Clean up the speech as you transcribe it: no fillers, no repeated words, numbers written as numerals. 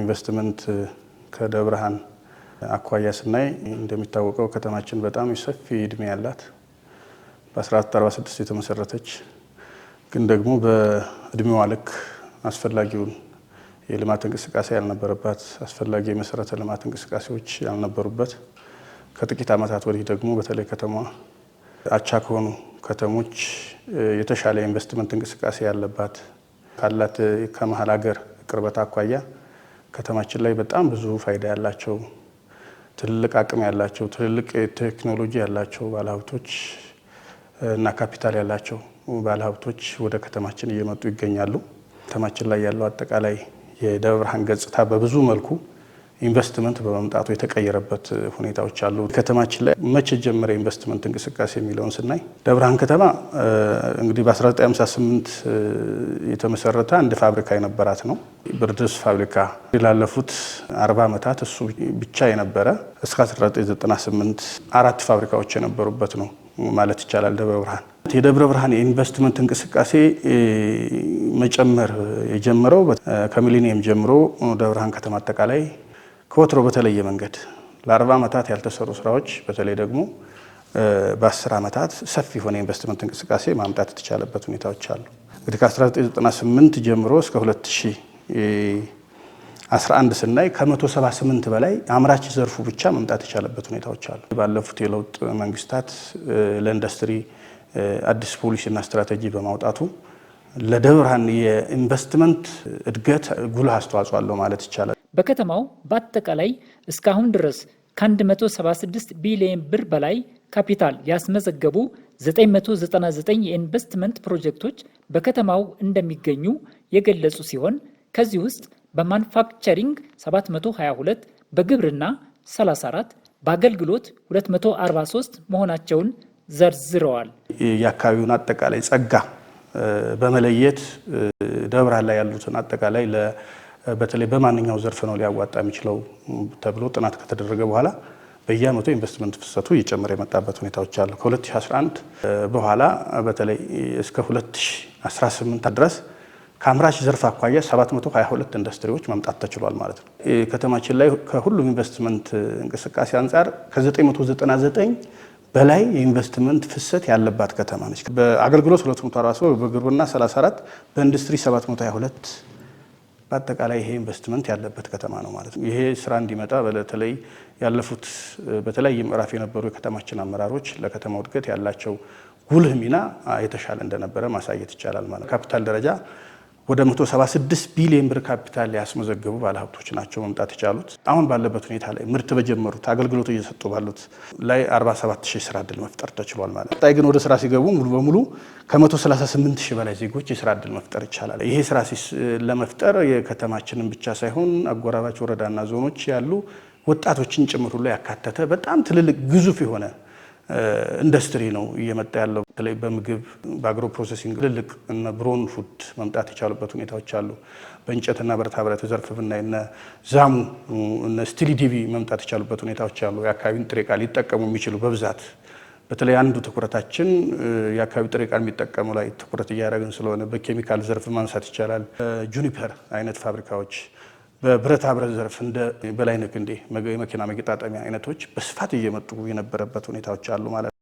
ኢንቨስትመንት ከደብረ ብርሃን አኳያ ስናይ እንደሚታወቀው ከተማችን በጣም ሰፊ እድሜ ያላት፣ በ1446 የተመሰረተች፣ ግን ደግሞ በእድሜዋ ልክ አስፈላጊውን የልማት እንቅስቃሴ ያልነበረባት፣ አስፈላጊ የመሰረተ ልማት እንቅስቃሴዎች ያልነበሩበት፣ ከጥቂት ዓመታት ወዲህ ደግሞ በተለይ ከተማዋ አቻ ከሆኑ ከተሞች የተሻለ የኢንቨስትመንት እንቅስቃሴ ያለባት፣ ካላት ከመሀል ሀገር ቅርበት አኳያ ከተማችን ላይ በጣም ብዙ ፋይዳ ያላቸው፣ ትልልቅ አቅም ያላቸው፣ ትልልቅ ቴክኖሎጂ ያላቸው ባለሀብቶች እና ካፒታል ያላቸው ባለሀብቶች ወደ ከተማችን እየመጡ ይገኛሉ። ከተማችን ላይ ያለው አጠቃላይ የደብረ ብርሃን ገጽታ በብዙ መልኩ ኢንቨስትመንት በመምጣቱ የተቀየረበት ሁኔታዎች አሉ። ከተማችን ላይ መቼ ጀመረ ኢንቨስትመንት እንቅስቃሴ የሚለውን ስናይ ደብረ ብርሃን ከተማ እንግዲህ በ1958 የተመሰረተ አንድ ፋብሪካ የነበራት ነው። ብርድ ልብስ ፋብሪካ ላለፉት 40 ዓመታት እሱ ብቻ የነበረ፣ እስከ 1998 አራት ፋብሪካዎች የነበሩበት ነው ማለት ይቻላል። ደብረ ብርሃን የደብረ ብርሃን የኢንቨስትመንት እንቅስቃሴ መጨመር የጀመረው ከሚሊኒየም ጀምሮ ደብረ ብርሃን ከተማ አጠቃላይ ከወትሮ በተለየ መንገድ ለ40 ዓመታት ያልተሰሩ ስራዎች በተለይ ደግሞ በ10 ዓመታት ሰፊ የሆነ ኢንቨስትመንት እንቅስቃሴ ማምጣት የተቻለበት ሁኔታዎች አሉ። እንግዲህ ከ1998 ጀምሮ እስከ 2011 ስናይ ከ178 በላይ አምራች ዘርፉ ብቻ መምጣት የቻለበት ሁኔታዎች አሉ። ባለፉት የለውጥ መንግስታት ለኢንዱስትሪ አዲስ ፖሊሲና ስትራቴጂ በማውጣቱ ለደብረ ብርሃን የኢንቨስትመንት እድገት ጉልህ አስተዋጽኦ አለው ማለት ይቻላል። በከተማው በአጠቃላይ እስካሁን ድረስ ከ176 ቢሊዮን ብር በላይ ካፒታል ያስመዘገቡ 999 የኢንቨስትመንት ፕሮጀክቶች በከተማው እንደሚገኙ የገለጹ ሲሆን፣ ከዚህ ውስጥ በማኑፋክቸሪንግ 722፣ በግብርና 34፣ በአገልግሎት 243 መሆናቸውን ዘርዝረዋል። የአካባቢውን አጠቃላይ ጸጋ በመለየት ደብረ ብርሃን ላይ ያሉትን አጠቃላይ በተለይ በማንኛው ዘርፍ ነው ሊያዋጣ የሚችለው ተብሎ ጥናት ከተደረገ በኋላ በየዓመቱ ኢንቨስትመንት ፍሰቱ እየጨመረ የመጣበት ሁኔታዎች አሉ። ከ2011 በኋላ በተለይ እስከ 2018 ድረስ ከአምራች ዘርፍ አኳያ 722 ኢንዱስትሪዎች መምጣት ተችሏል ማለት ነው። ከተማችን ላይ ከሁሉም ኢንቨስትመንት እንቅስቃሴ አንጻር ከ999 በላይ የኢንቨስትመንት ፍሰት ያለባት ከተማ ነች። በአገልግሎት 243፣ በግብርና 34፣ በኢንዱስትሪ 722፣ በአጠቃላይ ይሄ ኢንቨስትመንት ያለበት ከተማ ነው ማለት ነው። ይሄ ስራ እንዲመጣ በተለይ ያለፉት በተለያየ ምዕራፍ የነበሩ የከተማችን አመራሮች ለከተማው እድገት ያላቸው ጉልህ ሚና የተሻለ እንደነበረ ማሳየት ይቻላል ማለት ነው። ካፒታል ደረጃ ወደ 176 ቢሊዮን ብር ካፒታል ያስመዘገቡ ባለሀብቶች ናቸው መምጣት የቻሉት። አሁን ባለበት ሁኔታ ላይ ምርት በጀመሩት፣ አገልግሎት እየሰጡ ባሉት ላይ 47 ሺህ ስራ እድል መፍጠር ተችሏል ማለት ነው። ቀጣይ ግን ወደ ስራ ሲገቡ ሙሉ በሙሉ ከ138 ሺህ በላይ ዜጎች የስራ እድል መፍጠር ይቻላል። ይሄ ስራ ለመፍጠር የከተማችንን ብቻ ሳይሆን አጎራባች ወረዳና ዞኖች ያሉ ወጣቶችን ጭምር ሁሉ ያካተተ በጣም ትልልቅ ግዙፍ የሆነ ኢንዱስትሪ ነው እየመጣ ያለው። በተለይ በምግብ፣ በ agro processing ትልልቅ እነ ብሮን ፉድ መምጣት የቻሉበት ሁኔታዎች አሉ። በእንጨትና ብረታ ብረት ዘርፍ ብናይ እነ ዛሙ፣ እነ ስቲሊዲቪ መምጣት የቻሉበት ሁኔታዎች አሉ። የአካባቢውን ጥሬ ዕቃ ሊጠቀሙ የሚችሉ በብዛት፣ በተለይ አንዱ ትኩረታችን የአካባቢ ጥሬ ዕቃ የሚጠቀሙ ላይ ትኩረት እያደረግን ስለሆነ በኬሚካል ዘርፍ ማንሳት ይቻላል። ጁኒፐር አይነት ፋብሪካዎች፣ በብረታ ብረት ዘርፍ እንደ በላይነህ ክንዴ የመኪና መገጣጠሚያ አይነቶች በስፋት እየመጡ የነበረበት ሁኔታዎች አሉ ማለት ነው።